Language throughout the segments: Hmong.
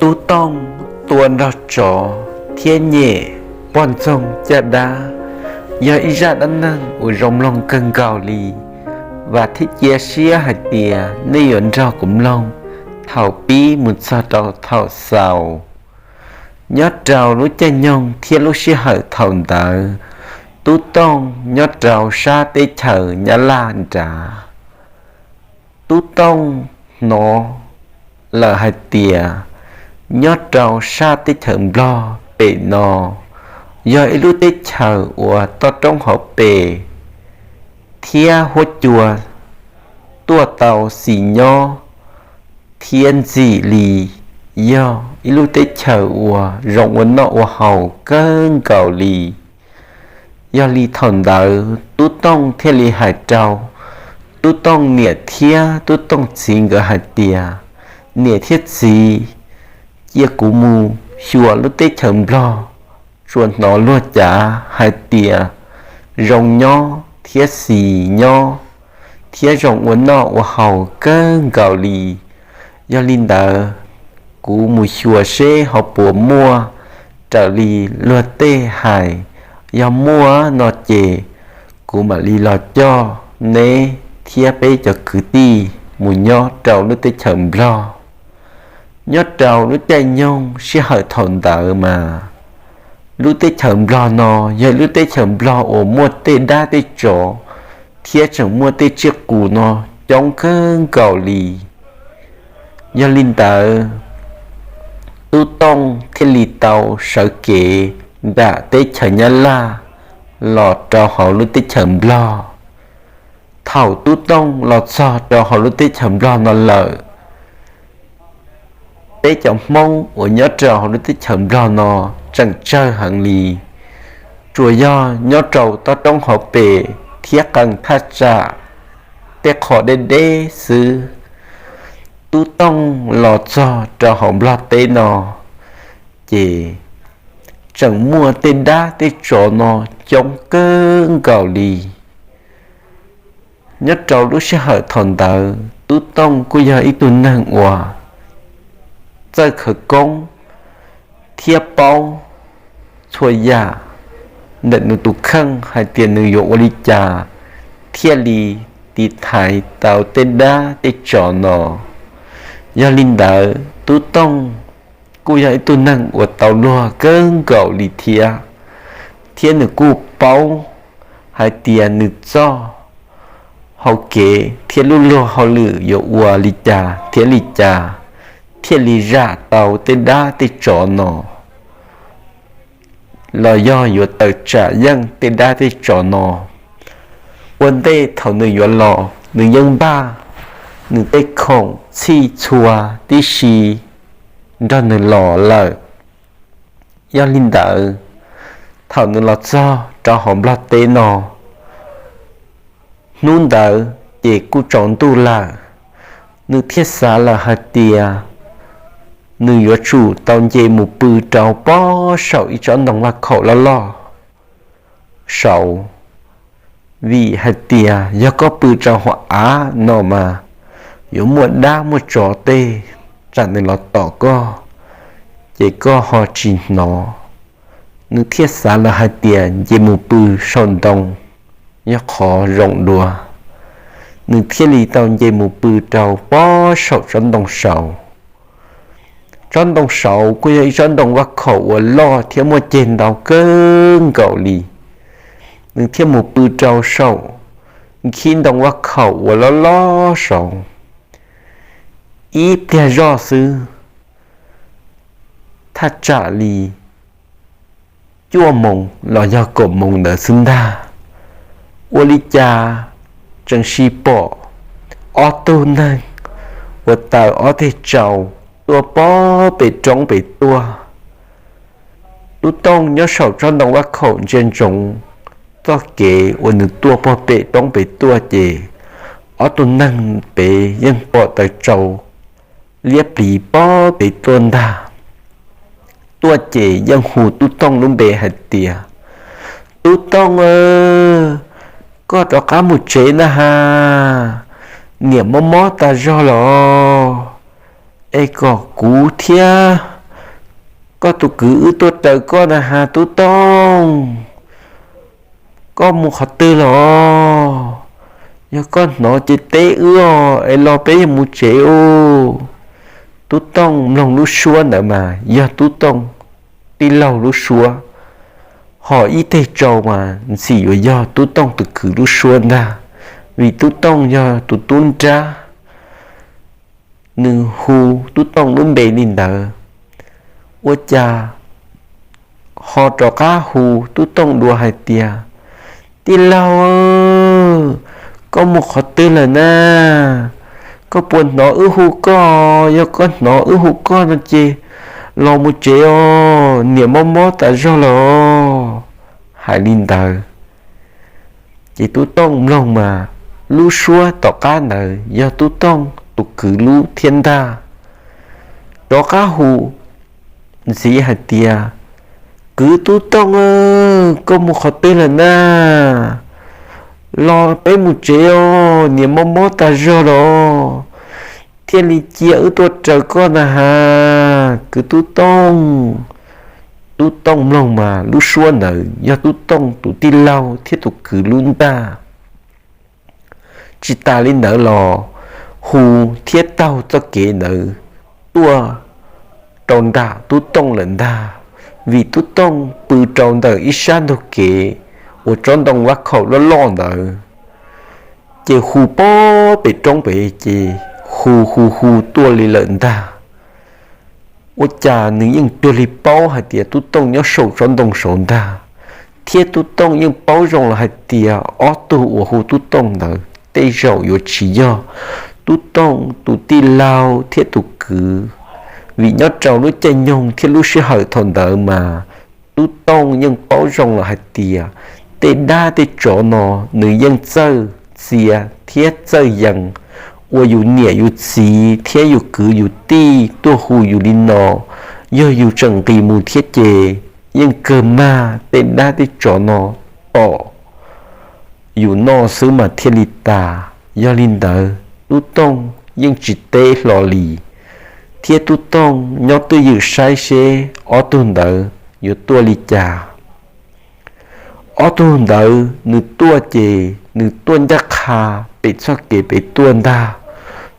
Tub Tooj tua nrog tsov thiab nyem poj ntxoog caj dab yog ib zaj dab neeg uas zoo mloog kawg nkaus li. Vam thiab cia siab hais tias nej yuav nrog kuv mloog thaum pib mus txog rau thaum xaus. Nyob rau lub caij nyoog thiab lub sij hawm thaum ntawd, Tub Tooj nyob rau sab teb chaws Nyab Laj nrad. Tub Tooj hnov lawm hais tias nyob rau sab teb chaws Nplog pem no yog ib lub teb chaws uas toj roob hauv pes thiab huab cua tuaj tau xis nyob thiab ntxim li, yog ib lub teb chaws uas zoo ua noj ua haus kawg nkaus li. Yog li thaum ntawd Tub Tooj thiaj li hais rau Tub Tooj niam thiab Tub Tooj txiv nkawd hais tias, niam thiab txiv, cia kuv mus xyuas lub teb chaws Nplog, tsuas hnov luag cav hais tias zoo nyob thiab xis nyob thiab zoo ua noj ua haus kawg nkaus li. Yog li ntawd, kuv mus xyuas seb ho puas muaj raws li luag tej hais. Yog muaj no ces kuv mam li los coj neb thiab peb cov kwv tij mus nyob rau lub teb chaws Nplog. Nyob rau lub caij nyoog sij hawm thaum ntawd mas lub teb chaws Nplog no yog lub teb chaws Nplog uas muaj tej dab tej tsov thiab tseem muaj tej tsiaj qus no coob kawg nkaus li. Yog li ntawd, Tub Tooj thiaj li tau sawv kev nram teb chaws Nyab Laj los rau hauv lub teb chaws Nplog. Thaum Tub Tooj los txog rau hauv lub teb chaws Nplog no lawm, peb cov Hmoob uas nyob rau hauv lub teb chaws Nplog no tseem tsawg heev li, tsuas yog nyob rau toj roob hauv pes thiab qee thaj tsam tej qho deb deb xwb. Tub Tooj los txog rau hauv Nplog teb no ces tseem muaj tej dab tej tsov no coob kawg nkaus li. Nyob rau lub sij hawm thaum ntawd Tub Tooj kuj yog ib tug neeg uas txawj khawv koob thiab paub txhua yam ntawm nws tus kheej hais tias nws yuav ua li cas thiaj li tiv thaiv tau tej dab tej tsov no. Yog li ntawd Tub Tooj kuj yog ib tug neeg uas tau luag kawg nkaus li thiab, thiab nws kuj paub hais tias nws txoj hau kev thiab lub luag hauj lwm yuav ua li cas thiab li cas thiaj li zam tau tej dab tej tsov no, los yog yuav tawm tsam yeej tej dab tej tsov no. Ua ntej thaum nws yuav los nws yeej npaj nws tej khoom txhij txhua tib si nrog nws los lawm. Yog li ntawd, thaum nws los txog rau hauv Nplog teb no, hnub ntawd ces kuj tsaus ntuj lawm, nws thiaj xav lawm hais tias nws yuav tsum tau nce mus pw rau pob saum ib tsob ntoo vaj khaum loj loj saud, vim hais tias yog koj pw rau hauv av no mas yuav muaj dab muaj tsov tej tsam nws los tom koj, ces koj ho tsis hnov. Nws thiaj xav lawm hais tias nce mus pw saum ntoo yog qhov zoo dua. Nws thiaj li tau nce mus pw rau pob saum tsob ntoo saud. Tsob ntoo saud kuj yog ib tsob ntoo vaj khaum uas loj thiab muaj ceg ntau kawg nkaus li. Nws thiaj mus pw rau saum nkhib ntoo vaj khaum uas loj loj saud. Ib pliag zoj xwb, thaj tsam li cuaj moos los yog kaum moos ntawd xwb ntag, ua li cas tseem sis pom ob tug neeg uas taws ob teg tsau tuaj pob pem roob pem tuaj. Tub Tooj nyob saum tsob ntoo vaj khaum ntsia ntsoov txoj kev uas nws tuaj pob pem roob pem tuaj ces ob tug neeg pem yeej pom taws tsau liab pliv pob pem tuaj ntag. Tuaj ces yeej hu Tub Tooj lub npe hais tias, Tub Tooj, koj rov qab mus tsev na has, niam mob mob tas zog los, es kom kuv thiab Koj tus kwv wb tuaj raws koj na has Tub Tooj. Koj mus qhov twg los? Yog koj hnov ces teb wb os es los peb yuav mus tsev os. Tub Tooj mloog lub suab ntawd mas yog Tub Tooj tij laug lub suab, ho ib teg tsau mas ntxim yuav yog Tub Tooj tus kwv lub suab ntag, vim Tub Tooj yog tus tub nrab. Nws hu Tub Tooj lub npe li ntawd, ua cas ho rov qab hu Tub Tooj dua hais tias, Tij laug, koj mus qhov twg lawm na? Koj puas hnov wb hu koj? Yog koj hnov wb hu koj no ces los mus tsev os, niam mob mob tas zog lawm os. Hais li ntawd ces Tub Tooj mloog mas lub suab tom qab ntawd yog Tub Tooj tus kwv lub thiab ntag. Rov qab hu ntxiv hais tias, Kwv Tub Tooj, koj mus qhov twg lawm na? Los peb mus tsev os, niam mob mob tas zog lawm. Thiaj li cia wb tuaj raws koj na has kwv Tub Tooj. Tub Tooj mloog mas lub suab ntawd yog Tub Tooj tus tij laug thiab tus kwv lub ntag. Tsis tas li ntawd los hu thiab taug txoj kev ntawd tuaj rau nram Tub Tooj lawm ntag, vim Tub Tooj pw rau ntawm ib sab ntug kev uas tsob ntoo vaj khaum loj loj ntawd, ces hu pob pem roob pem ces hu hu hu tuaj li lawm ntag. Ua cas nws yeej cuag li paub hais tias Tub Tooj nyob saum tsob ntoo saud ntag, thiab Tub Tooj yeej paub zoo lawm hais tias ob tug uas hu Tub Tooj ntawd tej zaum yuav tsis yog Tub Tooj tus tij laug thiab tus kwv, vim nyob rau lub caij nyoog thiab lub sij hawm thaum ntawd mas Tub Tooj yeej paub zoo lawm hais tias tej dab tej tsov no nws yeej txawj txia thiab txawj yees, ua yus niam yus txiv thiab yus kwv yus tij tuaj hu yus li no, yog yus tseem nqis mus thiab ces yeej kawg mag tej dab tej tsov no tom yus noj xwb mas thiaj li tas. Yog li ntawd Tub Tooj yeej tsis teb hlo li, thiab Tub Tooj nyob twj ywm saib seb ob tug ntawd yuav tuaj li cas. Ob tug ntawd nws tuaj ces nws tuaj ncaj qha pem txoj kev pem tuaj ntag,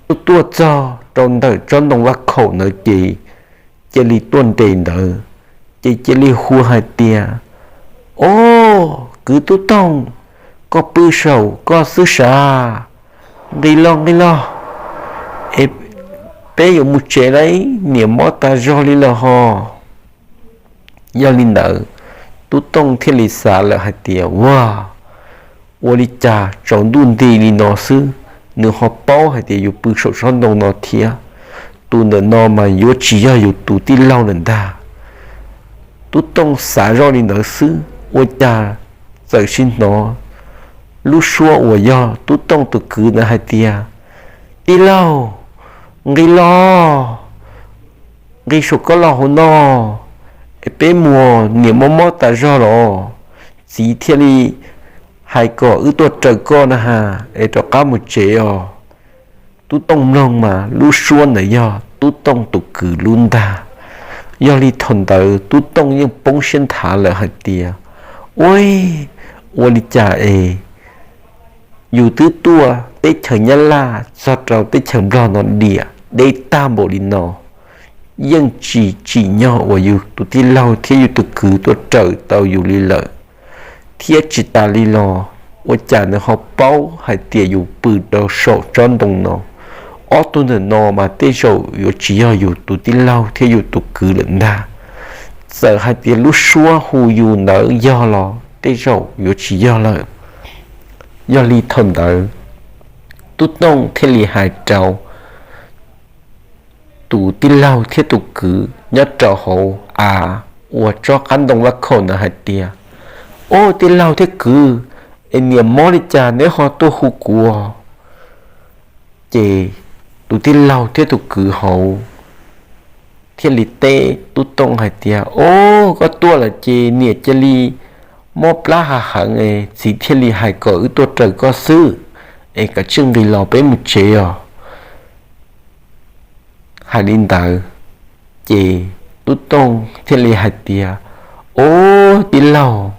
tuaj tuaj txog rau ntawm tsob ntoo vaj khaum ntawd ces cia li tuaj nres ntawd, ces cia li hu hais tias, Ob, kwv Tub Tooj, koj pw saum koj xwb sav, nqis los nqis los, es peb yuav mus tsev lawm, niam mob tas zog li lawm hos. Yog li ntawd Tub Tooj thiaj li xav lawm hais tias, Ua, ua li cas tsaus ntuj nti li no xwb nws ho paub hais tias yus pw saum tsob ntoo no thiab? Tus ntawm no mas yuav tsis yog yus tus tij laug lawm ntag. Tub Tooj xav zoj li ntawd xwb ua cas txawm sib hnov lub suab uas yog Tub Tooj tus kwv ntawd hais tias, Tij laug, nqis los, nqis saum koj los hauv no, es peb mus, niam mob mob tas zog los, txiv thiaj li hais kom wb tuaj raws koj na has es rov qab mus tsev os. Tub Tooj mloog mas lub suab ntawd yog Tub Tooj tus kwv lub ntag. Yog li thaum ntawd Tub Tooj yeej poob siab nthav lawm hais tias, Ua, ua li cas es yus twb tuaj teb chaws Nyab Laj txog rau teb chaws Nplog no diam deb tag npaum li no, yeej tsis tsim nyog uas yus tus tij laug thiab yus tus kwv tuaj raws tau yus li lawm. Thiab tsis tas li los, ua cas nws ho paub hais tias yus pw rau saum tsob ntoo no? Ob tug ntawm no mas tej zaum yuav tsis yog yus tus tij laug thiab yus tus kwv lawm ntag. Txawm hais tias lub suab hu yus ntawd yog los tej zaum yuav tsis yog lawm. Yog li thaum ntawd Tub Tooj thiaj li hais rau tus tij laug thiab tus kwv nyob rau hauv av uas tsob qab ntoo vaj khaum ntawd hais tias, Ob, tij laug thiab kwv, es niam mob li cas neb ho tuaj hu kuv? Ces tus tij laug thiab tus kwv hauv thiaj li teb Tub Tooj hais tias, Ob, koj tuaj lawm ces niam cia li mob plab hav heev, txiv thiaj li hais kom wb tuaj raws koj xwb, es kav tsij nqis los peb mus tsev os. Hais li ntawd ces Tub Tooj thiaj li hais tias, Ob, tij laug,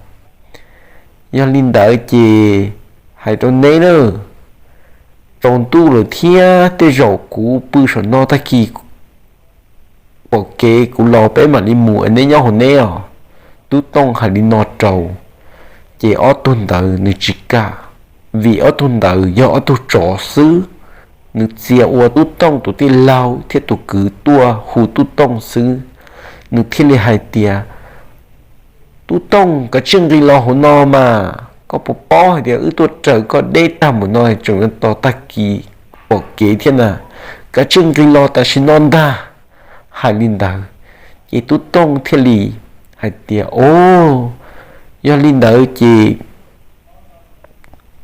yog li ntawd ces hais rau neb na, tsaus ntuj lawm thiab, tej zaum kuv pw saum no tag kis pom kev kuv los peb mam li mus, neb nyob hauv neb os. Tub Tooj hais li no rau, ces ob tug ntawd nws tsis kam, vim ob tug ntawd yog ob tug tsov xwb. Nws txia ua Tub Tooj tus tij laug thiab tus kwv tuaj hu Tub Tooj xwb. Nws thiaj li hais tias, Tub Tooj, kav tsij nqis los hauv no mas, koj puas paub hais tias wb tuaj raws koj deb tag mus no tseem tos tag kis pom kev thiab na, kav tsij nqis los tam sim no ntag. Hais li ntawd, ces Tub Tooj thiaj li hais tias, Ob, yog li ntawd ces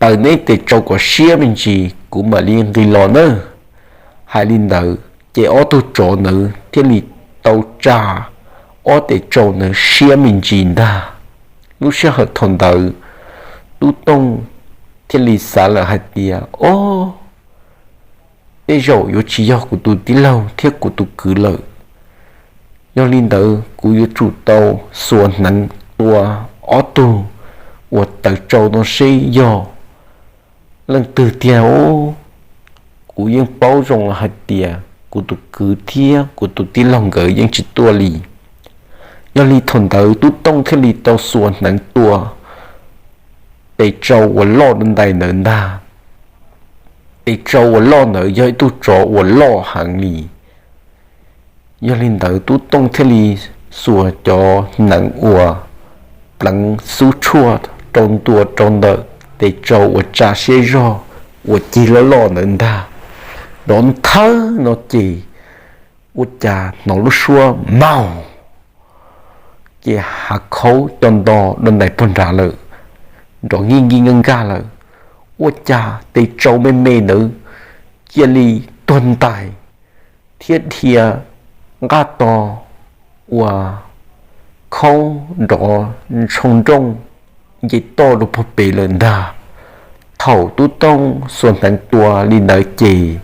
taws neb tes tsau kom siab me ntsis kuv mam li nqis los nawb. Hais li ntawd ces ob tug tsov ntawd thiaj li tau tsa ob tes tsau ntawd siab me ntsis ntag. Lub sij hawm thaum ntawd Tub Tooj thiaj li xav lawm hais tias, Ob, tej zaum yuav tsis yog kuv tus tij laug thiab kuv tus kwv lawm. Yog li ntawd kuv yuav tsum tau xuas hneev tua ob tug uas taws tsau no seb yog leej twg tiag. Kuv yeej paub zoo hais tias kuv tus kwv thiab kuv tus tij laug nkawd yeej tsis tuaj li. Yog li thaum ntawd Tub Tooj thiaj li tau xuas hneev tua tes tsau uas loj dua ntais ntawd ntag. Tes tsau uas loj ntawd yog ib tug tsov uas loj heev li. Yog li ntawd Tub Tooj thiaj li xuas cov hneev uas pleev xub tshuaj rau ntua rau ntawm tes tsau uas tsa siab zog uas cig loj loj ntawd ntag. Nrov nthawv no ces ua cas hnov lub suab maug, ces hav khaub co nto dua ntais puag nrad lawm, nrov nkij nkij nkaj nkaj lawm. Ua cas tes tsau me me ntawd cia li tuag ntais thiab dhia nqaj to ua khaub nrov ntshoo nrooj nce toj rau puag pem lawm ntag. Thaum Tub Tooj xuas hneev tua li ntawd ces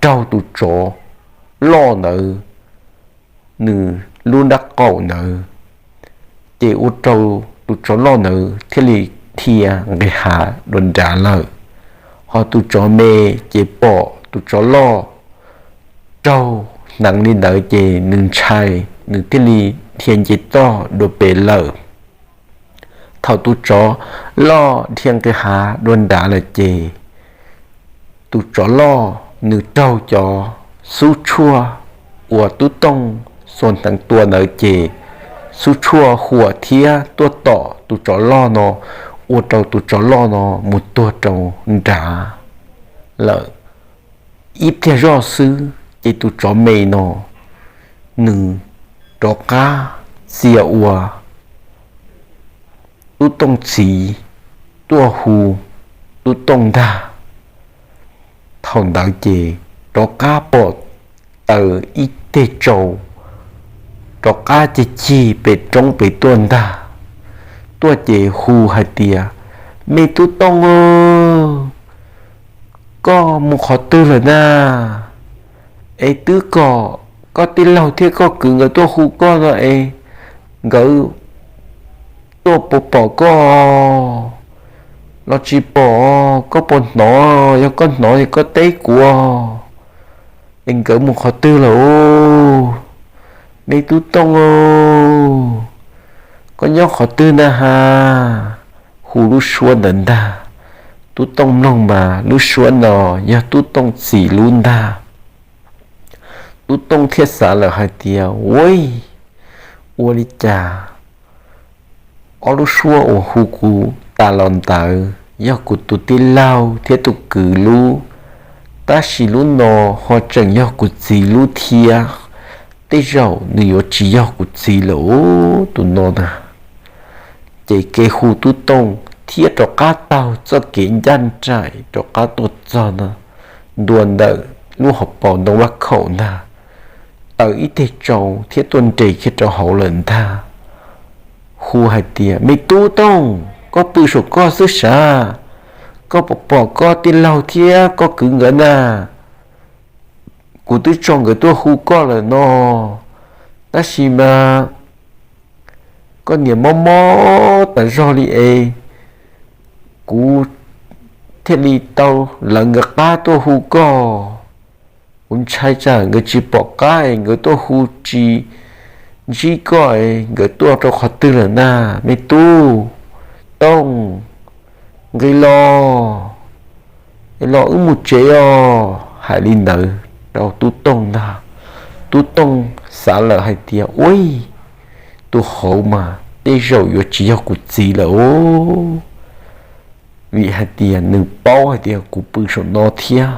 raug tus tsov loj ntawd nws lub nrab qaum ntawd, ces ua rau tus tsov loj ntawd thiaj li dhia nqis hav dua nrad lawm. Ho tus tsov me ces pom tus tsov loj raug hneev li ntawd ces nws ntshai, nws thiaj li dhia nce toj dua pem lawm. Thaum tus tsov loj dhia nqis hav dua nrad lawm ces tus tsov loj nws raug cov xub tshuaj uas Tub Tooj xuas hneev tua ntawd ces xub tshuaj huam thiab tuaj tom tus tsov loj no, ua rau tus tsov loj no mus tuag rau nrad lawm. Ib pliag zoj xwb ces tus tsov me no nws rov qab txia ua Tub Tooj txiv tuaj hu Tub Tooj ntag. Thaum ntawd ces rov qab pom taws ib teg tsau rov qab cig cig pem roob pem tuaj ntag. Tuaj ces hu hais tias, Me Tub Tooj, koj mus qhov twg lawm na? Es twb kom koj tij laug thiab koj kwv nkawd tuaj hu koj no es nkawd tuaj puas pom koj los tsis pom? Koj puas hnov? Yog koj hnov es koj teb kuv es nkawd mus qhov twg lawm? Me Tub Tooj, koj nyob qhov twg na has? Hu lub suab ntawd ntag. Tub Tooj mloog mas lub suab no yog Tub Tooj txiv lub ntag. Tub Tooj thiaj xav lawm hais tias, Ua, ua li cas ob lub suab uas hu kuv tas los ntawd yog kuv tus tij laug thiab tus kwv lub, tab sis lub no ho tseem yog kuv txiv lub thiab. Tej zaum nws yuav tsis yog kuv txiv lawm tus no na. Ces kev hu Tub Tooj thiab rov qab taug txoj kev ncaj nraim rov qab tuaj txog no ntua ntawm lub hauv paus ntoo vaj khaum ntag, taws ib teg tsau thiab tuaj nres kiag rau hauv lawm ntag. Hu hais tias, Me Tub Tooj, koj pw saum koj xwb sav? Koj puas pom koj tij laug thiab koj kwv nkawd na? Kuv twb tso nkawd tuaj hu koj lawm no. Tab sis mas koj niam mob mob tas zog li es kuv thiaj li tau lawv nkawd qab tuaj hu koj. Kuv ntshai tsam nkawd tsis pom qab es nkawd tuaj hu tsis ntsib koj es nkawd tuaj rau qhov twg lawm na, me tub Tooj, nqis los, los wb mus tsev os. Hais li ntawd rau Tub Tooj ntag. Tub Tooj xav lawm hais tias, ua, tus hauv mas tej zaum yuav tsis yog kuv txiv lawm os, vim hais tias nws paub hais tias kuv pw saum no thiab.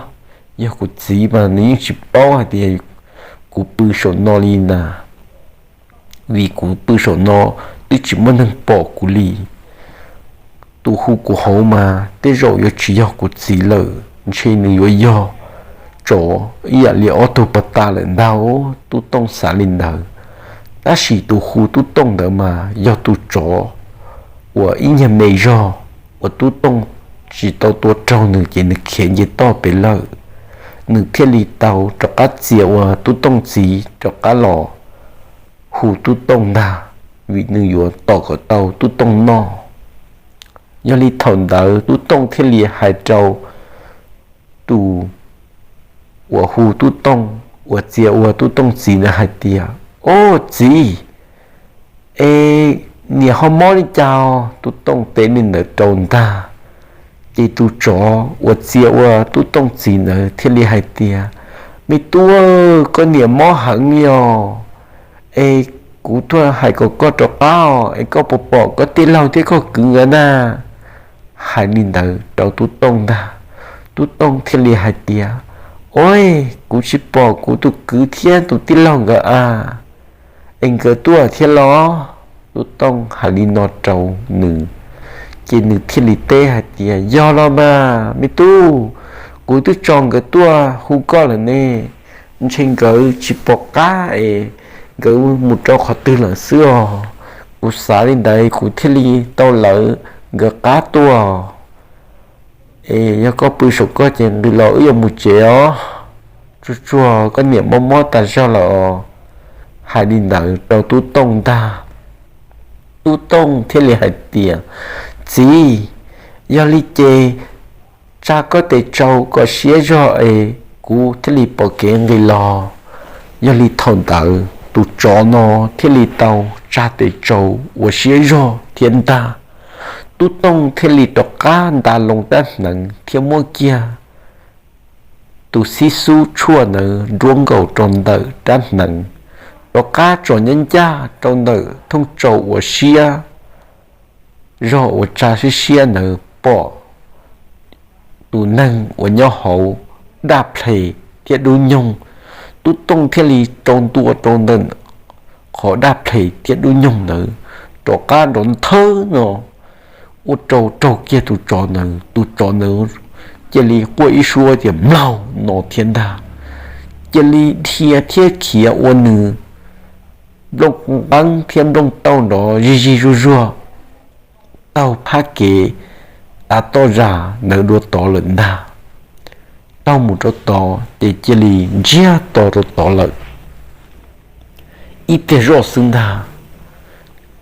Yog kuv txiv mas nws yeej tsis paub hais tias kuv pw saum no li na, vim kuv pw saum no twb tsis muaj neeg pom kuv li. Tus hu kuv hauv mas tej zaum yuav tsis yog kuv txiv lawm, ntshe nws yuav yog tsov ib yam li ob tug pas tas lawm ntag. Tub Tooj xav li ntawd, tab sis tus hu Tub Tooj ntawd mas yog tus tsov uas ib nyuag me zog uas Tub Tooj tsis tau tua raug nws ces nws khiav nce toj pem lawm. Nws thiaj li tau rov qab txia ua Tub Tooj txiv rov qab los hu Tub Tooj ntag, vim nws yuav tos kom tau Tub Tooj noj. Yog li thaum ntawd Tub Tooj thiaj li hais rau tus uas hu Tub Tooj uas txia ua Tub Tooj txiv ntawd hais tias, o, txiv, es niam ho mob li cas? Tub Tooj teb li ntawd rau ntag. Ces tus tsov uas txia ua Tub Tooj txiv ntawd thiaj li hais tias, me tub, koj niam mob heev li os, es kuv tuaj hais kom koj rov qab os, es koj puas pom koj tij laug thiab koj kwv nkawd na? Hais li ntawd rau Tub Tooj ntag. Tub Tooj thiaj li hais tias, o, kuv tsis pom kuv tus kwv thiab tus tij laug nkawd a, es nkawd tuaj thiab los? Tub Tooj hais li no rau nws, ces nws thiaj li teb hais tias, yog los mas me tub, kuv twb tso nkawd tuaj hu koj lawm ne, ntshe nkawd tsis pom qab es nkawd mus rau qhov twg lawm xwb os. Kuv xav li ntawd kuv thiaj li tau lawv nkawd qab tuaj. Es yog koj pw saum koj ces nqis los wb yuav mus tsev os, tsuag tsuag koj niam mob mob tas zog lawm os. Hais li ntawd rau Tub Tooj ntag. Tub Tooj thiaj li hais tias, txiv, yog li ces tsa koj tes tsau kom siab zog es kuv thiaj li pom kev nqis los. Yog li thaum ntawd tus tsov no thiaj li tau tsa tes tsau ua siab zog thiab ntag. Tub Tooj thiaj li rov qab nta loo rab hneev thiab muab kiag tus xib xub tshuaj ntawd nruab nkaus rau ntawm rab hneev, rov qab tsom nyob ncaj rau ntawm thooj tsau uas siab zog uas tsa siab siab ntawd pom tus neeg uas nyob hauv daj ples thiab dub nyoog. Tub Tooj thiaj li rau ntua rau ntawm qhov daj ples thiab dub nyoog ntawd, rov qab nrov nthawv no ua rau raug kiag tus tsov ntawd. Tus tsov ntawd cia li quaj ib suab tias mlaug no thiab ntag, cia li dhia thiab khiav ua nws nplooj nqeeb thiab nplooj tauj nrov zig zig zuag zuag taug phab kev tav toj zas ntawd dua tod lawm ntag. Taug mus rau tod ces cia li ntsiag to rau tod lawm. Ib pliag zoj xwb ntag,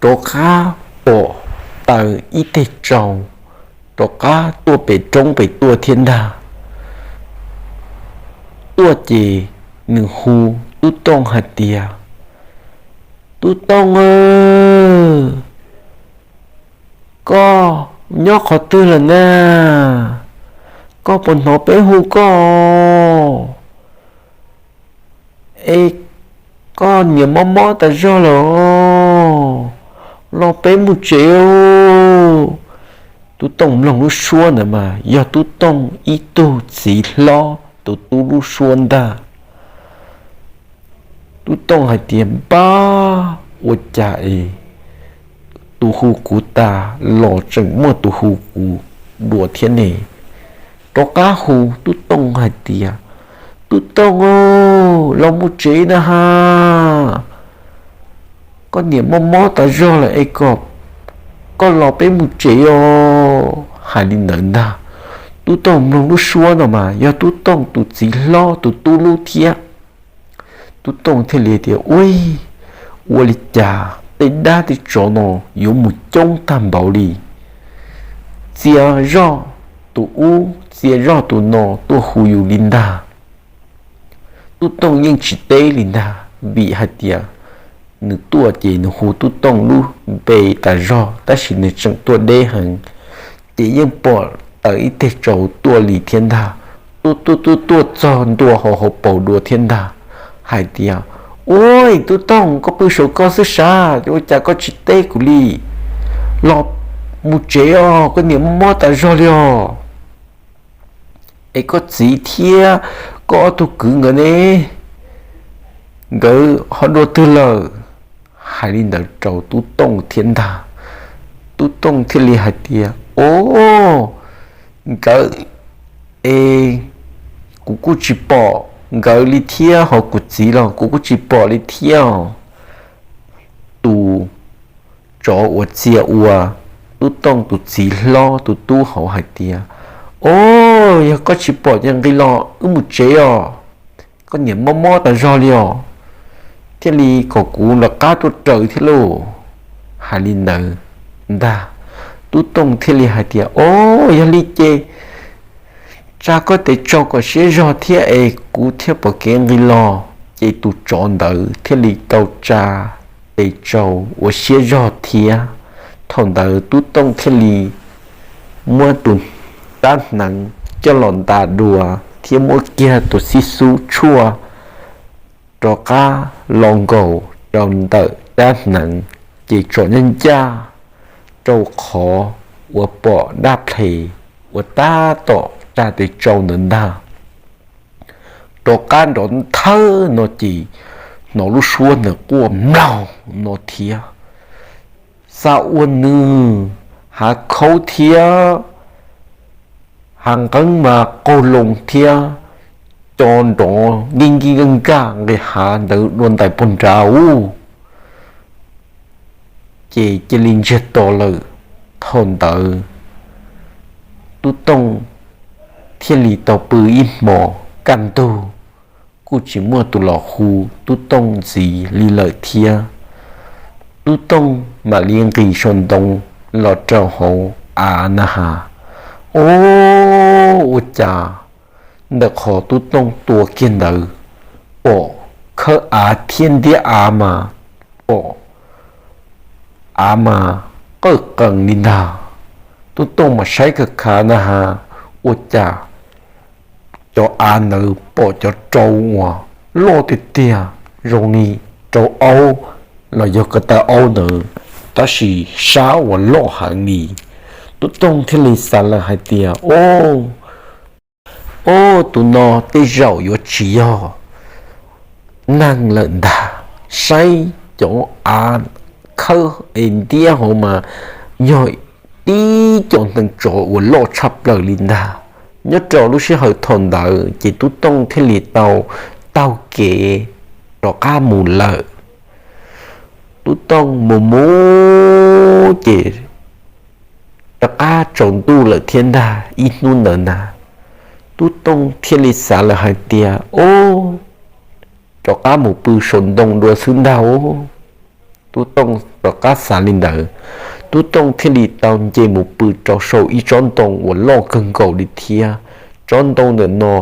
rov qab pom taws ib teg tsau rov qab tuaj pem roob pem tuaj thiab ntag. Tuaj ces nws hu Tub Tooj hais tias, Tub Tooj, koj nyob qhov twg lawm na? Koj puas hnov peb hu koj? Es koj niam mob mob tas zog lawm, los peb mus tsev. Tub Tooj mloog lub suab ntawd mas yog Tub Tooj ib tug txiv hlob tus tub lub suab ntag. Tub Tooj hais tias, npab, ua cas es tus hu kuv tas los tseem muaj tus hu kuv dua thiab ne? Rov qab hu Tub Tooj hais tias, Tub Tooj, los mus tsev na ha, koj niam mob mob tas zog lawm es kom koj los peb mus tsev os. Hais li ntawd ntag. Tub Tooj mloog lub suab no mas yog Tub Tooj tus txiv hlob tus tub lub thiab. Tub Tooj thiaj li tias, ua, Ua li cas tej dab tej tsov no yuav mus coob tag npaum li, txia zoj tus ub txia zoj tus no tuaj hu yus li ntag. Tub Tooj yeej tsis teb li ntag, vim hais tias nws tuaj ces nws hu Tub Tooj lub npe tas zog, tab sis nws tseem tuaj deb heev, ces yeej pom tawm ib teg tsau tuaj li thiab ntag. Tuaj tuaj tuaj tuaj txog ntua hauv hauv paus dua thiab ntag, hais tias, Ua, Tub Tooj, koj pw saum koj xwb sav, ua cas koj tsis teb kuv li? Los mus tsev os, koj niam mob mob tas zog li os. Es koj txiv thiab koj ob tug kwv nkawd ne? Nkawd ho dua twg lawm? Hais li ntawd rau Tub Tooj thiab ntag. Tub Tooj thiaj li hais tias, O, nkawd, e, kuv kuj tsis pom nkawd li thiab, ho kuv txiv los kuv kuj tsis pom li thiab. Tus tsov uas txia ua Tub Tooj tus txiv hlob tus tub hauv hais tias, O, yog koj tsis pom ces nqis los wb mus tsev os, koj niam mob mob tas zog li os, thiaj li kom kuv lawv qab tuaj raws thiab lauj. Hais li ntawd ntag, Tub Tooj thiaj li hais tias, O, yog li ces tsa koj tes tsau kom siab zog thiab es kuv thiaj pom kev nqis los. Ces tus tsov ntawd thiaj li tau tsa tes tsau ua siab zog thiab. Thaum ntawd Tub Tooj thiaj li muab tus rab hneev coj los nta dua thiab muab kiag tus xib xub tshuaj rov qab los nkaus rau ntawm rab hneev, ces tsom nyaj ncaj rau qhov uas pom dab ples uas tab tom tsa tes tsau ntawd ntag. Rov qab nrov nthawv no ces hnov lub suab ntawd quaj mlaug no thiab. Xa ua nws hav khaub thiab hav nqeeb mas qaug loo thiab co nrov nkij nkij nkaj nkaj nqis hav ntawd dua ntais puag nrad ub, ces cia li ntsiag to lawm. Thaum ntawd Tub Tooj thiaj li tau pw ib hmos kaj ntug, kuj tsis muaj tus los hu Tub Tooj ntxiv li lawm thiab. Tub Tooj mam li nqis saum ntoo los rau hauv av na has. O, ua cas ntawm qhov Tub Tooj tua kiag ntawd pom khawb av thiab ntiab av mas pom av mas qawj qees li ntag. Tub Tooj mas saib kawg khav na has, ua cas cov av ntawd pom cov rau uas loj tiag tiag zoo li rau aub los yog ko taw aub ntawd, tab sis sab uas loj heev li. Tub Tooj thiaj li xav lawm hais tias, O, o, tus no tej zaum yuav tsis yog neeg lawm ntag. Saib cov av khawb es ntiab hauv mas yog tib co neeg tsov uas loj tshaj plaws li ntag. Nyob rau lub sij hawm thaum ntawd ces Tub Tooj thiaj li tau taug kev rov qab mus lawm. Tub Tooj mus mus ces rov qab tsaus ntuj lawm thiab ntag. Ib hnub ntawd ntag, Tub Tooj thiaj li xav lawm hais tias, O, rov qab mus pw saum ntoo dua xwb ntag. Tub Tooj rov qab xav li ntawd, Tub Tooj thiaj li tau nce mus pw rau saum ib tsob ntoo uas loj kawg nkaus li thiab. Tsob ntoo ntawm no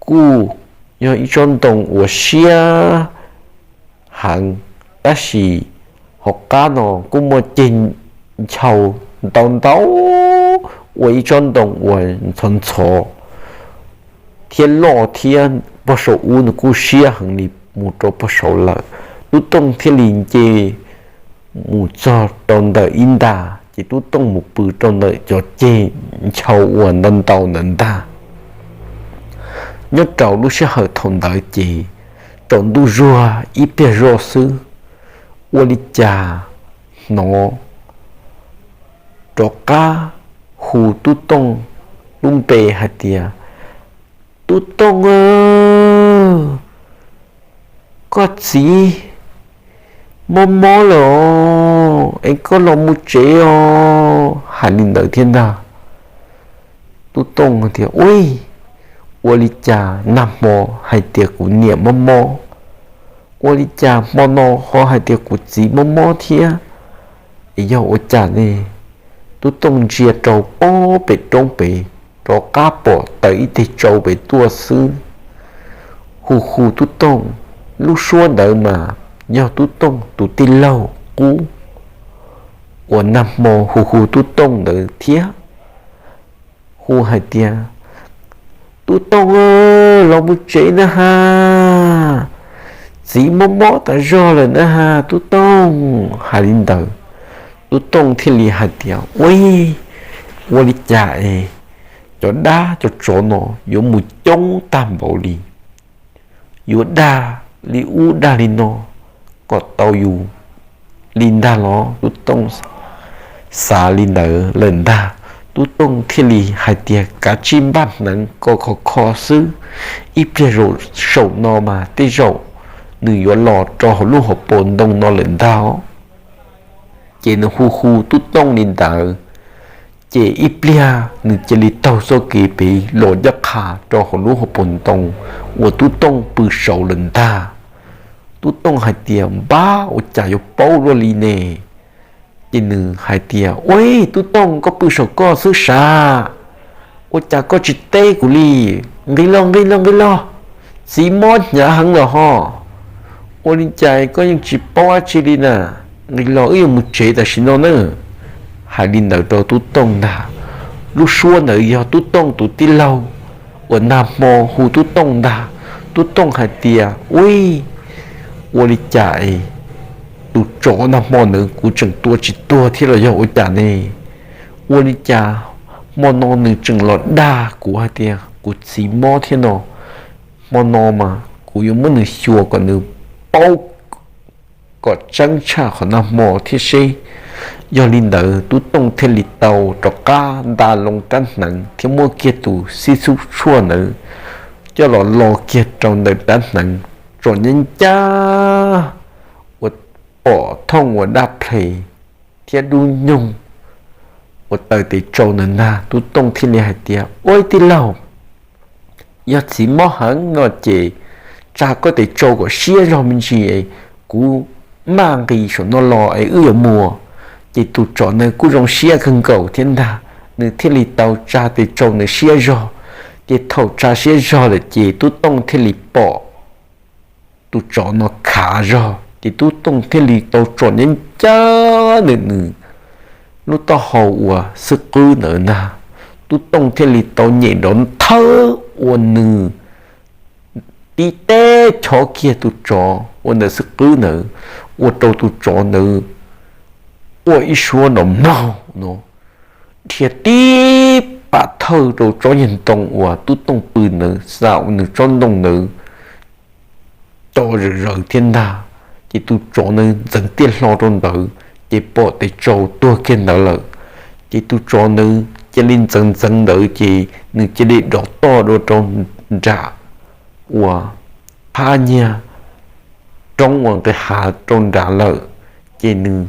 kuj yog ib tsob ntoo uas siab heev, tab sis hauv qab no kuj muaj ceg nchaus ntau ntau ua ib tsob ntoo uas ntxhov ntxhov thiab loj thiab pog saum ub nws kuj siab heev li mus rau pog saud lawm. Tub Tooj thiaj li nce mus txog rau ntawm ib nta, ces Tub Tooj mus pw rau ntawm cov ceg nchaus uas ntau ntau ntawd ntag. Nyob rau lub sij hawm thaum ntawd ces tsaus ntuj zuag ib pliag zoj xwb, ua li cas hnov rov qab hu Tub Tooj lub npe hais tias, Tub Tooj, koj txiv mob mob lawm os, es koj los mus tsev os. Hais li ntawd thiab ntag. Tub Tooj tias, Ui, ua li cas nag hmo hais tias kuv niam mob mob, Ua li cas hmo no ho hais tias kuv txiv mob mob thiab, es yog ua cas ne? Tub Tooj ntsia rau pob pem roob pem, rov qab pom tawm ib teg tsau pem tuaj xwb, hu hu Tub Tooj. Lub suab ntawd mas yog Tub Tooj tus tij laug qub uas nag hmo hu hu Tub Tooj ntawd thiab. Hu hais tias, Tub Tooj, los mus tsev na ha, txiv mob mob tas zog lawm na ha Tub Tooj. Hais li ntawd, Tub Tooj thiaj li hais tias, Ua, ua li cas es cov dab cov tsov no yuav mus coob tag npaum li, yuav dag li ub dag li no kom tau yus li ntag los? Tub Tooj xav li ntawd lawm ntag. Tub Tooj thiaj li hais tias, Kav tsij npaj hneev kom khov kho xwb, ib pliag saum no mas tej zaum nws yuav los rau hauv lub hauv paus ntoo no lawm ntag. Ces nws hu hu Tub Tooj li ntawd, ces ib pliag nws cia li taug txoj kev pem los ncaj qha rau hauv lub hauv paus ntoo uas Tub Tooj pw saud lawm ntag. Tub Tooj hais tias, Npab, ua cas yuav paub luaj li ne? Ces nws hais tias, Ua, Tub Tooj, koj pw saum koj xwb sav, ua cas koj tsis teb kuv li? Nqis los, nqis los, nqis los, txiv mob hnyav heev los ho. Ua li cas koj yeej tsis paub dab tsi li na? Nqis los, wb yuav mus tsev tam sim no na. Hais li ntawd rau Tub Tooj ntag. Lub suab ntawd yog Tub Tooj tus tij laug uas nag hmo hu Tub Tooj ntag. Tub Tooj hais tias, Ua, ua li cas es tus tsov nag hmo ntawd kuv tseem tua tsis tuag thiab los yog ua cas ne? Ua li cas hmo no nws tseem los dag kuv hais tias kuv txiv mob thiab no? Hmo no mas kuv yuav muab nws xyuas kom nws paub kom tseeb tshaj qhov nag hmo thiab seb. Yog li ntawd Tub Tooj thiaj li tau rov qab nta loo rab hneev thiab muab kiag tus xib xub tshuaj ntawd coj los lo kiag rau ntawm rab hneev, tsom nyab ncaj ua pom thooj ua dab ples thiab dub nyoog ua taws tes tsau ntawd ntag. Tub Tooj thiaj li hais tias, Ua, tij laug, yog txiv mob heev no ces tsa koj tes tsau kom siab zog me ntsis, kuv maj nqis saum no los es wb yuav mus. Ces tus tsov ntawd kuj zoo siab kawg nkaus thiab ntag, nws thiaj li tau tsa tes tsau ntawd siab zog. Ces thaum tsa siab zog lawm ces Tub Tooj thiaj li pom tus tsov no khav zog, ces Tub Tooj thiaj li tau tsom nyab ncaj ntawm nws lub taub hau uas xwb qwb ntawd ntag. Tub Tooj thiaj li tau nyem nrov nthawv ua nws tib teb chob kiag tus tsov ua ntawm xwb qwb ntawd, ua rau tus tsov ntawd quaj ib suab nrov mlaug no, dhia tib pam thawj rau tsob nyuag ntoo uas Tub Tooj pw ntawd, xa ua nws tsob ntoo ntawd co zawm zaws thiab ntag. Ces tus tsov ntawd ntxeev tiaj hlo rau ntawd, ces pom tes tsau tuag kiag ntawd lawm. Ces tus tsov ntawd cia li ntxeev ntxeev ntawd, ces nws cia li dov toj dua rau nram uas phab nyiag roob uas nqis hav rau nrad lawm. Ces nws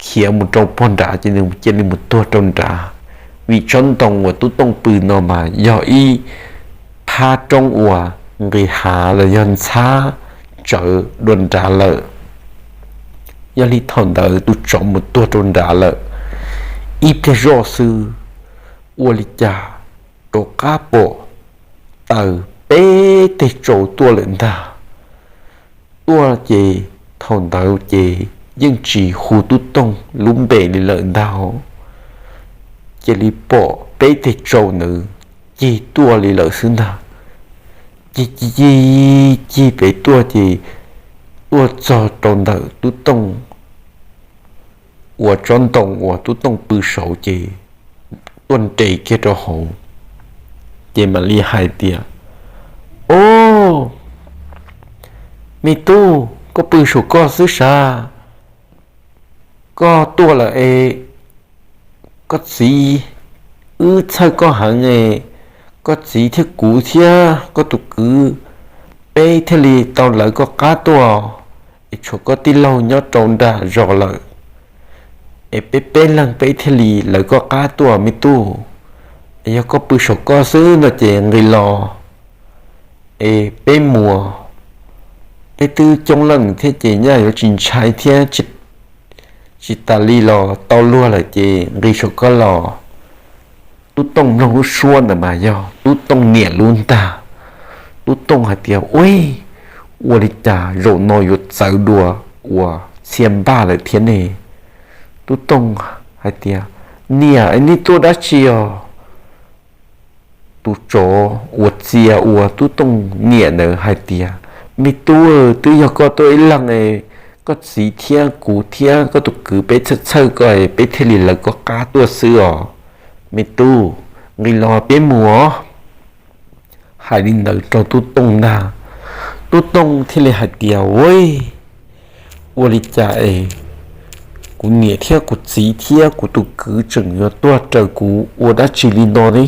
khiav mus rau pog nrad, ces nws cia li mus tuag rau nrad, vim tsob ntoo uas Tub Tooj pw no mas yog ib phab roob uas nqis hav los yog ntxhab tsawv dua nrad lawm. Yog li thaum ntawd tus tsov mus tuag rau nrad lawm, ib pliag zoj xwb, ua li cas rov qab pom taws peb teg tsau tuaj lawm ntag. Tuaj ces thaum ntawd ces yeej tsis hu Tub Tooj lub npe li lawm ntag. Cia li pom peb teg tsau ntawd cig tuaj li lawm xwb ntag. Cig cig cig cig pem tuaj ces tuaj txog rau ntawm Tub Tooj uas tsob ntoo uas Tub Tooj pw saud ces tuaj nres kiag rau hauv, ces mam li hais tias, Ob, me tub, koj pw saum koj xwb sav, koj tuaj lawm es koj txiv wb txhawj koj heev es koj txiv thiab kuv thiab koj tus kwv peb thiaj li tau lawv koj qab tuaj, es tshuav koj tij laug nyob rau nram zos lawm, es peb peb leeg peb thiaj li lawv koj qab tuaj me tub. Es yog koj pw saum koj xwb no ces nqis los es peb mus, Peb twb coob leej thiab ces nyaj yuav tsis ntshai thiab. Tsis tas li los tau luag lawm ces nqis saum koj los. Tub Tooj mloog lub suab ntawd mas yog Tub Tooj niam lub ntag. Tub Tooj hais tias, Ua, ua li cas zaum no yuav txawv dua uas txhia npaj lawm thiab ne? Tub Tooj hais tias, Niam, nej tuaj dab tsi os? Tus tsov uas txia ua Tub Tooj niam ntawd hais tias, Me tub, twb yog koj tuaj ib leeg, koj txiv thiab kuv thiab koj tus kwv peb txhawj txhawj koj, peb thiaj li lawv koj qab tuaj xwb os. Me tub, nqis los peb mus os. Hais li ntawd rau Tub Tooj ntag. Tub Tooj thiaj li hais tias, Ua, ua li cas es kuv niam thiab kuv txiv thiab kuv tus kwv tseem yuav tuaj raws kuv ua dab tsi li no ne?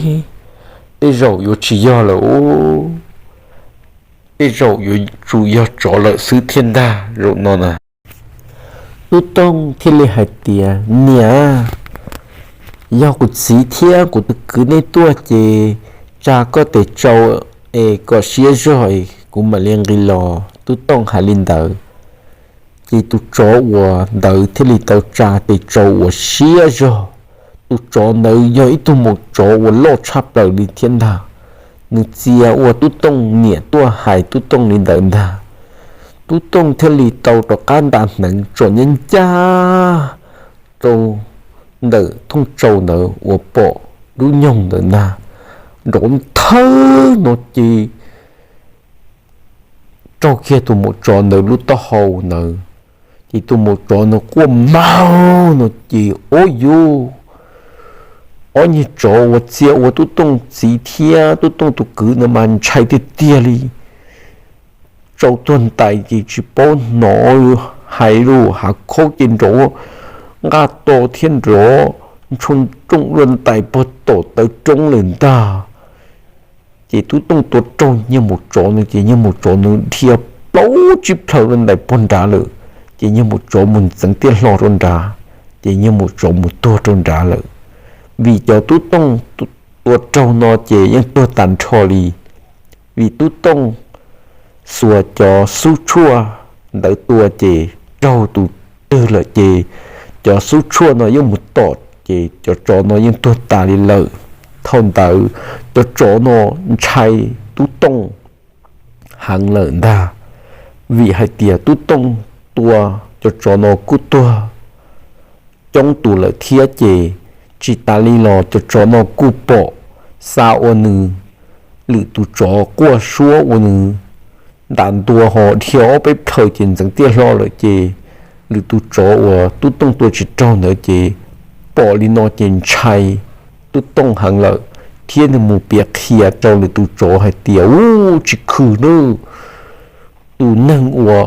Tej zaum yuav tsis yog lawm os. Tej zaum yuav tsum yog tsov lawm xwb thiab ntag zaum no na. Tub Tooj thiaj li hais tias, Niam, yog kuv txiv thiab kuv tus kwv nej tuaj ces tsa koj tes tsau es kom siab zog es kuv mam li nqis los. Tub Tooj hais li ntawd, ces tus tsov uas ntawd thiaj li tau tsa tes tsau uas siab zog. Tus tsov ntawd yog ib tug maum tsov uas loj tshaj plaws li thiab ntag. Nws txia ua Tub Tooj niam tuaj hais Tub Tooj li ntawd ntag. Tub Tooj thiaj li tau rov qab nta hneev tsom ncaj ncaj rau ntawm thooj tsau ntawd uas pom lub nyoog ntawd ntag. Nrov nthawv no ces raug kiag tus maum tsov ntawd lub taub hau ntawd, ces tus maum tsov ntawd quaj maug no ces, Ob yuj, ob niag tsov uas txia ua Tub Tooj txiv thiab Tub Tooj tus kwv no mas ntshai tiag tiag li. Tsau tuag ntais ces tsis paub hnov hais lus, hav khaub ces nrov nqaj to thiab nrov ntshoo rooj luaj ntais puag tom tawv roob lawm ntag. Ces Tub Tooj tua raug niag maum tsov no ces niag maum tsov no dhia plaub tsib plhaw luaj ntais puag nrad lawm. Ces niag maum tsov mus ntxeev tiaj hlo rau nrad, ces niag maum tsov mus tuag rau nrad lawm. Vim cov Tub Tooj tua raug no ces yeej tuag tas nrho li. Vim Tub Tooj xuas cov xub tshuaj ntawd tua ces raug tus twg lawm ces cov xub tshuaj no yeej mus tom ces cov tsov no yeej tuag tas li lawm. Thaum ntawd cov tsov no ntshai Tub Tooj heev lawm ntag, vim hais tias Tub Tooj tua cov tsov no kuj tuag coob tus lawm thiab ces tsis tas li los cov tsov no kuj pom xa ua nws, lwm tus tsov quaj suab ua nws ntas ntua ho dhia ob peb plhaw ces ntxeev tiaj hlo lawm ces lwm tus tsov uas Tub Tooj tua tsis raug ntawd ces pom li no ces ntshai Tub Tooj heev lawm, thiab nws mus piav qhia rau lwm tus tsov hais tias, Ub, tsis khwm nawb, tus neeg uas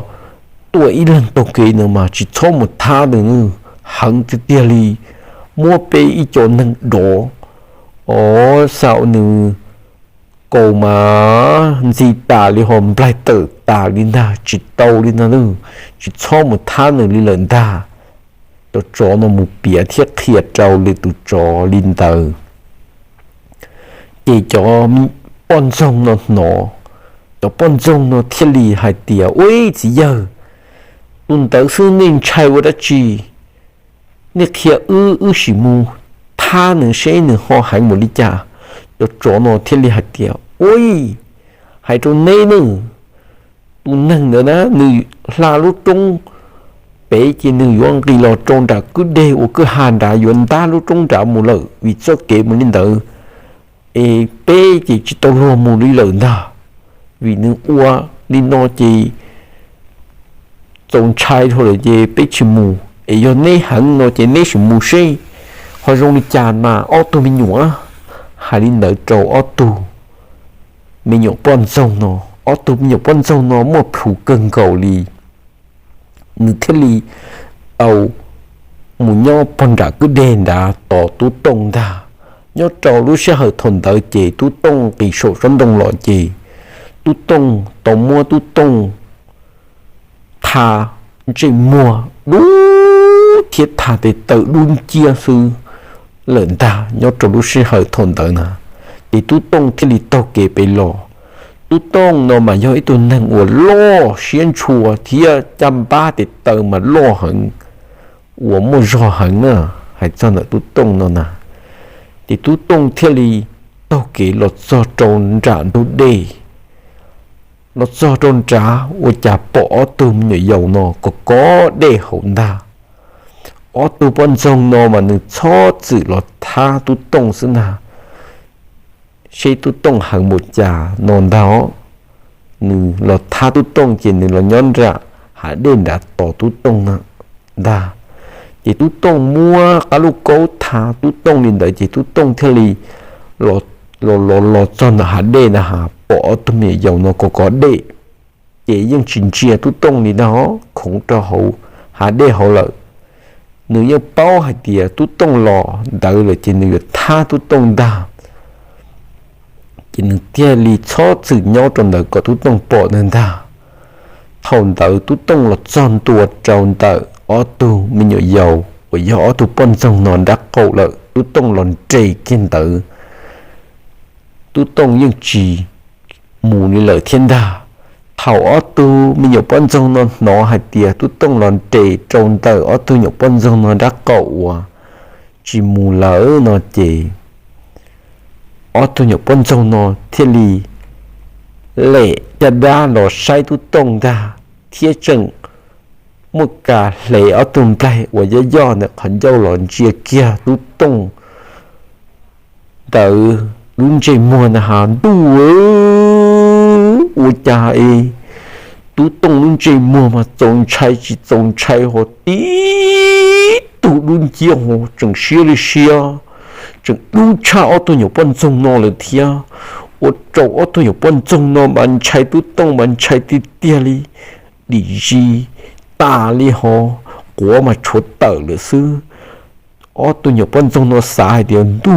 tuaj ib leeg taug kev no mas tsis txhob mus thab nws nawb, heev tiag tiag li. Muab peb ib co neeg dov os xa ua nws kaus mas ntxi tas li ho nplaig tawm tas li ntag, tsis tau li ntag nawb, tsis txhob mus thab nws li lawm ntag. Cov tsov no mus piav thiab qhia rau lwm tus tsov li ntawd ces cov poj ntxoog no hnov, cov poj ntxoog no thiaj li hais tias, Ua, txiv yawg, tus ntawd xwb nej ntshai ua dab tsi? Nej qhia wb, wb sim mus thab nws seb nws ho heev mus li cas. Cov tsov no thiaj li hais tias, Ua, hais rau neb nawb, tus neeg ntawd na nws hla lub roob pem ces nws yuav nqis los rau nram kwj deg uas kwj ha nrad yuav ntab lub roob nrad mus lawm, vim txoj kev mus li ntawd es peb ces tsis tau luag mus li lawm ntag. Vim nws ua li no ces txaus ntshai dhau lawm ces peb tsis mus, es yog neb heev no ces neb sim mus seb ho zoo li cas mas ob tug me nyuam. Hais li ntawd rau ob tug me nyuam poj ntxoog no, ob tug me nyuam poj ntxoog no muaj plhus kawg nkaus li, nws thiaj li tau mus nyob pog nram kwj deg nrad tos Tub Tooj ntag. Nyob rau lub sij hawm thaum ntawd ces Tub Tooj nqis saum tsob ntoo los ces Tub Tooj tau muab Tub Tooj tha ntsej muag dub thiab tha tes taw dub nciab xwb lawm ntag. Nyob rau lub sij hawm thaum ntawd na, ces Tub Tooj thiaj li taug kev pem los. Tub Tooj no mas yog ib tug neeg uas loj siab ntshua thiab caj npab tes taw mas loj heev, uas muaj zog heev na. Hais txog ntawm Tub Tooj no na, ces Tub Tooj thiaj li taug kev los txog rau nram ntug dej. Los txog rau nrad ua cas pom ob tug me nyuam yaus no kov kov dej hauv ntag. Ob tug poj ntxoog no mas nws txhob txwm los thab Tub Tooj xwb ntag. Seb Tub Tooj heev npaum cas no ntag, nws los thab Tub Tooj ces nws los nyob nram hav dej nrad tos Tub Tooj ntag. Ces Tub Tooj muab qab lub kaub thab Tub Tooj li ntawd ces Tub Tooj thiaj li los los los txog ntawm hav dej na has pom ob tug me nyuam yaus no kov kov dej. Ces yeej tsis ntsia Tub Tooj li ntag, khoov rau hauv hav dej hauv lawm. Nws yeej paub hais tias Tub Tooj los ntawd lawm ces nws yuav thab Tub Tooj ntag. Ces nws thiaj li txhob txwm nyob rau ntawd kom Tub Tooj pom nws ntag. Thaum ntawd Tub Tooj los txog ntua rau ntawm ob tug me nyuam yaus uas yog ob tug poj ntxoog no nrab qaum lawm, Tub Tooj los nres kiag ntawd, Tub Tooj yeej tsis mus li lawm thiab ntag. Thaum ob tug me nyuam poj ntxoog no hnov hais tias Tub Tooj los nres rau ntawm ob tug nyuam poj ntxoog no nrab qaum uas tsis mus lawm no ces ob tug nyuam poj ntxoog no thiaj li lem caj dab los saib Tub Tooj ntag, thiab tseem muaj kas hle ob tug nplaig uas yoj yoj ntawm qhov ncauj los ntsia kiag Tub Tooj ntawd lub ntsej muag na has ntuj, ua cas es Tub Tooj lub ntsej muag mas txaus ntshai tsis txaus ntshai ho tib tug dub nciab ho tseem siab li siab, tseem dub tshaj ob tug nyuam poj ntxoog no lawm thiab. Ua rau ob tug nyuam poj ntxoog no mas ntshai Tub Tooj mas ntshai tiag tiag li, dim zis tas li ho, quav mas tshuav tawm lawm xwb. Ob tug nyuam poj ntxoog no xav hais tias ntuj,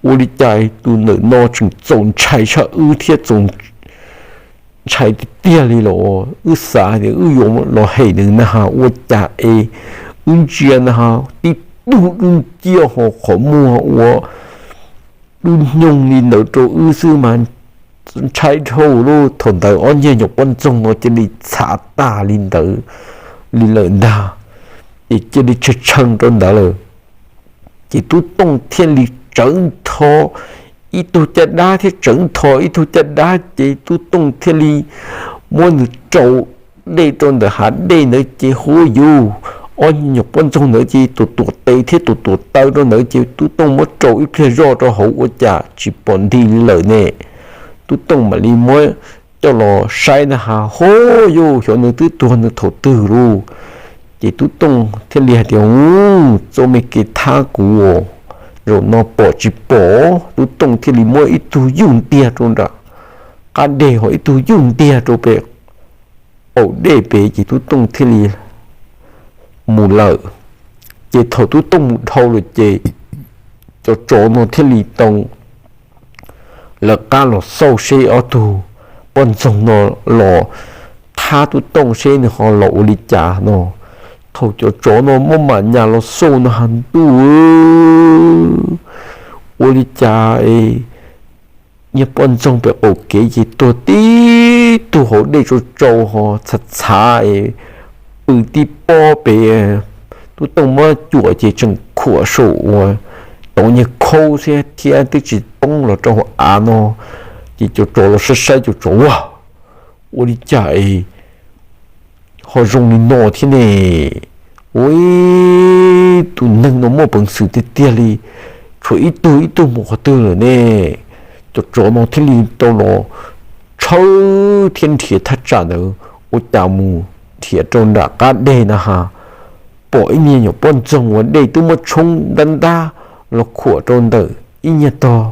ua li cas tus ntawm no tseem txaus ntshai tshaj wb thiab txaus ntshai tiag tiag li los wb xav hais tias wb yuav los hem nws na has ua cas es wb ntsia na has tib tug dub nciab ho qhov muag ua dub nyoog li ntawd rau wb xwb mas ntshai dhau lawm. Thaum ntawd ob niag nyuam poj ntxoog no cia li txhav tas li ntawd li lawm ntag, ces cia li tshee tshee rau ntawd lawm. Ces Tub Tooj thiaj li tsawv ntho ib tug caj dab thiab tsawv ntho ib tug caj dab ces Tub Tooj thiaj li muab nws rau dej rau ntawm hav dej ntawd ces huab yus, ob niag nyuam poj ntxoog ntawd ces tus tuam tes thiab tus tuam taw rau ntawd ces Tub Tooj muab rau ib pliag zoj rau hauv ua cas tsis pom nti li lawm ne. Tub Tooj mam li muab coj los saib na has huab yus, xyov nws twb tuag nws thaum twg lauj. Ces Tub Tooj thiaj li hais tias u, txoj me kev thab kuv zaum no pom tsis pom. Tub Tooj thiaj li muab ib tug yuj ntiag rau nram qab deg ho ib tug yuj ntiag rau pem qaum dej pem ces Tub Tooj thiaj li mus lawm. Ces thaum Tub Tooj mus dhau lawm ces cov tsov no thiaj li tau lawv qab los xauj seb ob tug poj ntxoog no los thab Tub Tooj seb nws ho los ua li cas no. Thaum cov tsov no muab mam nyas los xauj no has ntuj, ua li cas es niag poj ntxoog pem qaum kev ces tuag tib tug hauv dej tsau tsau ho txhav txhav es pw tib pob pem. Tub Tooj muab cuam ces tseem khuam saum uas tauv nyuag khaub xwb thiab twb tsis poob los rau hauv av no. Ces cov tsov los saib saib cov tsov ua, ua li cas es ho zoo li no thiab ne? Ua, tus neeg no muaj peev xwm tiag tiag li, tshuav ib tug ib tug mus qhov twg lawm ne? Cov tsov no thiaj li tau los tshawb thiab nrhiav thaj tsam ntawd ua cas mus nrhiav rau nram qab deg na has pom ib niag nyuam poj ntxoog uas dej twb muab tshoob ntab ntab los khuam rau ntawm ib nyuag tog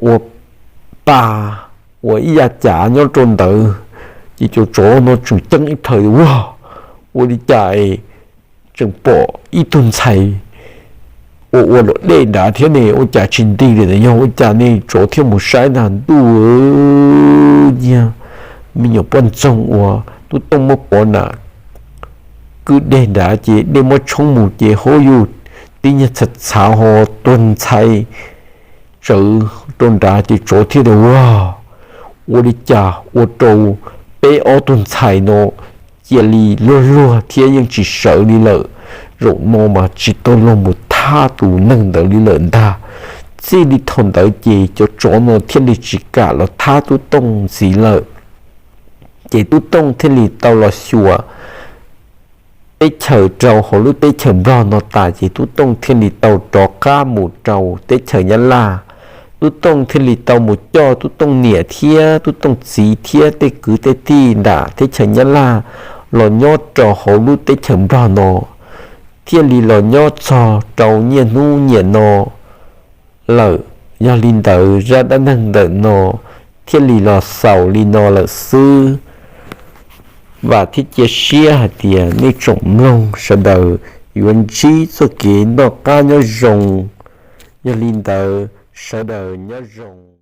ua pas uas ib yav cav nyob rau ntawd. Ces cov tsov no tseem ceeb ib plhaw ua, ua li cas es tseem pom ib tug ntxhais ua ua luam dej nrad thiab ne, ua cas tsis nti li ntawd yog ua cas ne? Tsov thiaj mus saib ntag ntuj, niag me nyuam poj ntxoog uas Tub Tooj muab pov nram kwj deg nrad ces dej muab tshoob mus ces huab yus tib nyuag txhav txhav ho tuag ntxhais tsawv rau nrad ces tsov thiaj tias, Ua, ua li cas ua rau peb ob tug ntxhais no cia li luag luag thiab yeej tsis sawv li lawm? Zaum no mas tsis tau luag mus thab tus neeg ntawd li lawm ntag. Txij li thaum ntawd ces cov tsov no thiaj li tsis kam los thab Tub Tooj ntxiv lawm. Ces Tub Tooj thiaj li tau los xyuas teb chaws rau hauv lub teb chaws Nplog no tas ces Tub Tooj thiaj li tau rov qab mus rau teb chaws Nyab Laj. Tub Tooj thiaj li tau mus coj Tub Tooj niam thiab Tub Tooj txiv thiab tej kwv tej tij ntawm teb chaws Nyab Laj los nyob rau hauv lub teb chaws Nplog no, thiaj li los nyob txog rau niaj hnub niam no lawm. Yog li ntawd zaj dab neeg ntawm no thiaj li los xaus li no lawm xwb. Vam thiab cia siab hais tias nej tsoom mloog sawv daws yuav ntsib txoj kev noj qab nyob zoo. Yog li ntawd sawv daws nyob zoo.